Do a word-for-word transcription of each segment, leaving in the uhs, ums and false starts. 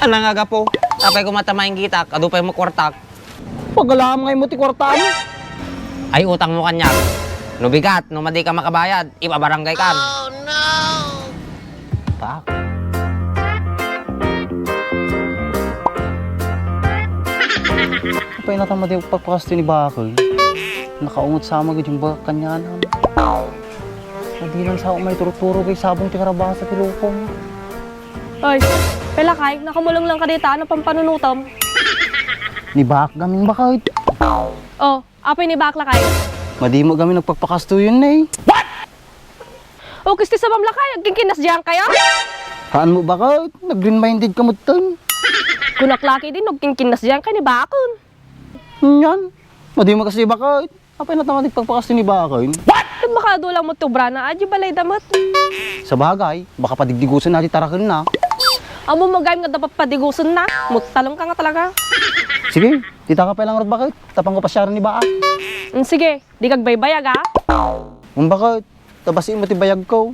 Anang agapo, apay ko mata mainggitak, adu pay mo kwartak. Pagalam ngay mo ti kwartam? Ay, utang mo kaniak. No bigat, no madi ka makabayad, ipabarangay kan. Oh, no! Pak. Apay natan madi pagpakasto ni Bakol? Nakaungot sa mga jumba kanyanan. Madinan sa may turturo kay sabong ti karabasa ti lukong. Oy, pelakay, nakamulong lang ka dita, ano pang panunutom? Ni Bak gamin bakit? Oh, apay ni Bak lakay? Madi mo gamin nagpagpakastuyon na eh. O, kisti sabam lakay, agkinkinas diyan kayo? Haan mo bakit? Nag-green-minded ka mo ton. Kunak laki din, agkinkinas diyan kayo ni Bakon. Yan. Madi mo kasi bakit? Apay na tama nagpagpakasti ni Bakon. Ket makaadu lang mo ti obra na, adi balay damat. Sa bagay, baka padigdigusan na ti taraken na. Amo magayam nga dapat padigusan na. Mutalong ka nga talaga. Sige, kita ka pa lang rod bakit? Tapang ko pasyaran ni Baa. Mm, sige, di kagbaybayag, ah. Ang bakit? Tabasi mo ti bayag ko.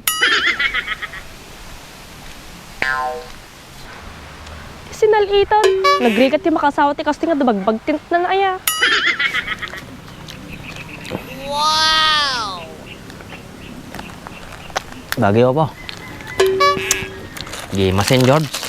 Sinal-itan. Nagrigat ti makasawa ti kasting nga dubagbag tintnan aya. Wow! Bagay pa. Gimasin, George.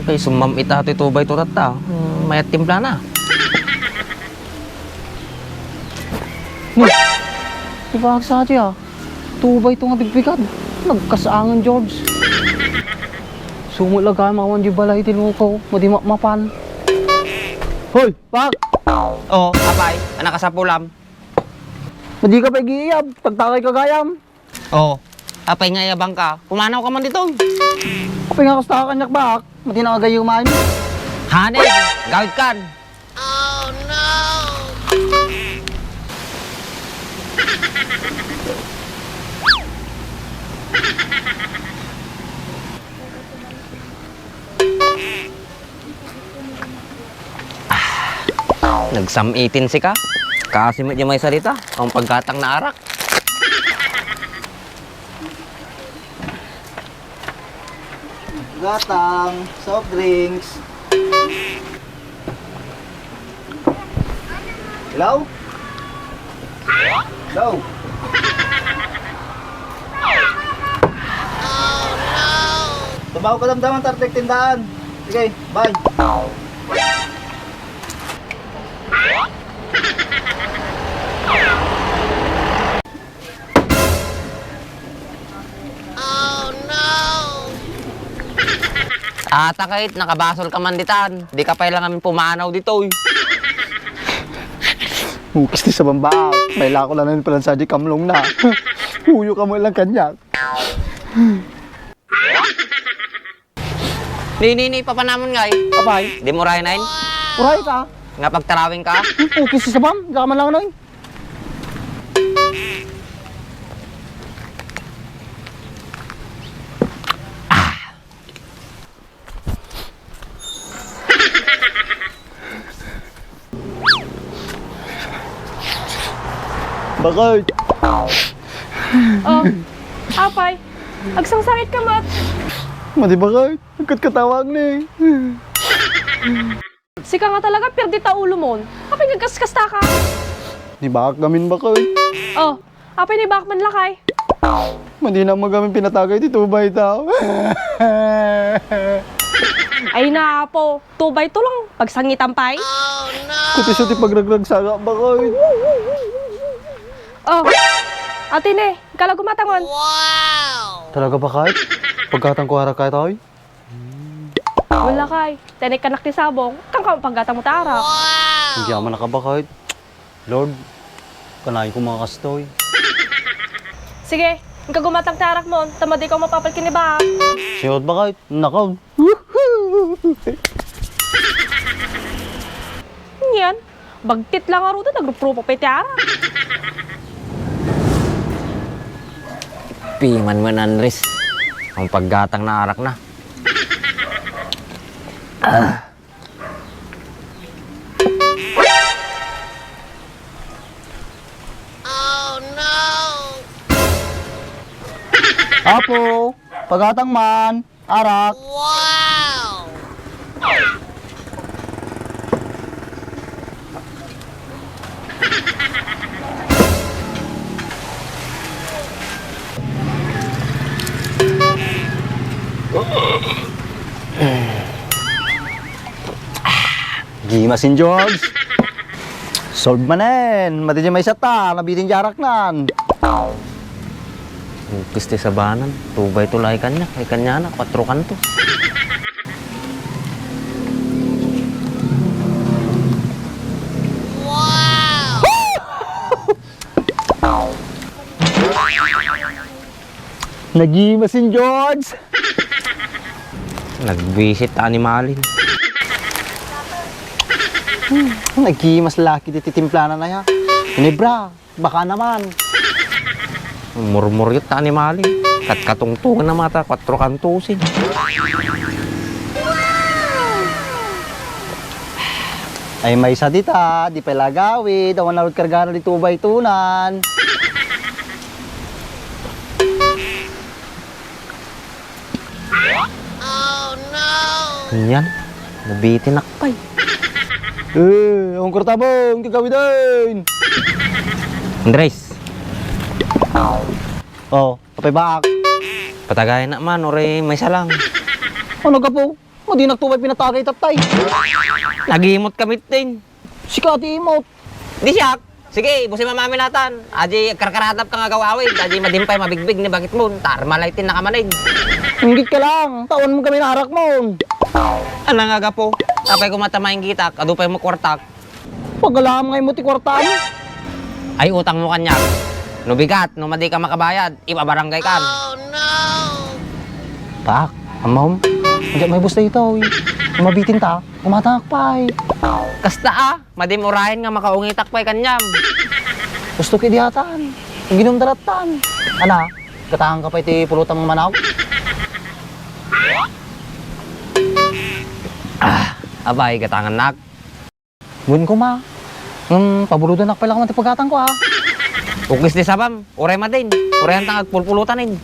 Kay sumam-it itoy two by two tatta. Hmm, mayat timplana. No, di ba agsati ah? Two by two nga bigbigat. Nagkasaangan, George. Sumulagay mawan di balay ti lukaw. Madi mapan. Hoy, Pak! Oh, apay, anak ka sa pulam. Madi ka pa igiyab, tagtakay ka gayam. Oh, apay nga iyabang ka, pumanaw ka man dito. Apay nga kasta ka kanyak, Pak? Madi na kagayo man. Hane, gawid kan. Oh, no! Nagsam-itin sika? Kasi met di may sarita, ang paggatang na arak. Gatang, soft drinks. Hello? Hello? Tumawag ka damdaman, tartek tindaan. Sige, bye. Oh, no! Ata kayat, nakabasol ka man ditan. Di ka pay lang amin pumanaw ditoy. Mukis ti sa bamba. May lako lang na yung palansa di kamlong na. Huyo ka mo lang kanyak. Ni, ni, ni, papanamon ngay. Apay? Di mo uray nain? Uray ka? Nga pagtarawing ka? Ukis ti sabam, di ka man lang, noy. Bakit? Oh, apay, agsangsangit ka met. Madi bakit? Nagkatkatawag ni. Sika nga talaga, pirdi ta ulo mon. Apay nga gaskasta ka? Ni Bak gamin bakit? Oh, apay ni Bak man lakay? Madi na mo gamin pinatagay ti two by two. Ay na, apo. Two by two lang. Pagsangitan pay. Kuti sa ti pagragragsanga bakit? Oh, ati ni, kala gumatangon. Talaga bakit? Pagkatang ko arak ka, toy? Wala kay, tenek kanak ti sabong, kangka paggatang mo ti arak. Hindi man nakabakit. Lord, kanayon ko mga kastoy. Sige, inka gumatang ti arak mo, ta madi ka mapapal ken ni Bak. Sinot bakit? Nakaw. Niyan, bagtit lang a ruda, nagrupropa pa iti arak. Piman man, Andres, ang paggatang na arak na. Ah. Apo, pagatang man, arak. Gimas in George. Solve manen. Madi diay maysa ta, nabitin diay araknan. Ukis ti sabanan. Two by two la ay kaniak, ay kaniana, kuatro kanto. Nagimas in George. Nagbisit ta animalin. Hmm, nagimas la ket ti timplanan aya. Ginebra, baka naman. Murmuryot ta animalin. Katkatungtungan na mata, kuatro kantosin. Ay, maysa dita, di pay la agawid, awan ngarud kargana di two by two nan. Anian, nabitinak pay. Eh, awan kwartam, gagawiden. Andres. Oh, apay baak? Patagayen man, uray maysa lang. Ano, gapu? Madinak to pay pinatagay, tatay. Nagimot kami, tin. Sika ti imot. Di siak. Sige, busi mamaminatan. Adi, karkaradap ka nga agawawid. Adi, madimpay mabigbig ni bakit mo. Tarmalay tin nakamanid. Inggit ka lang. Tawan mo kami narak mo. Anang agapo? Apay ko mata mainggitak, adu pay mo kwartak. Pagalam ngay mo ti kwartam? Ay, utang mo kaniak. No bigat, no madi ka makabayad, ipabarangay kan. Pak, amom, diak may bus daytoy. Mabitin ta, kumatangak pay. Kasta a, madim urayen nga makaungitak pay kaniam. Gusto ki diatan. Ginum darattan. Ana, gatangan ka pay ti pulutan nga manok? Ah, apay, gatangannak. Wen koma. Ngem, pabulodanak pay la koma ti pagatangko, a. Ukis ti sabam, uray madin. Uray anta nga agpulpulutanin.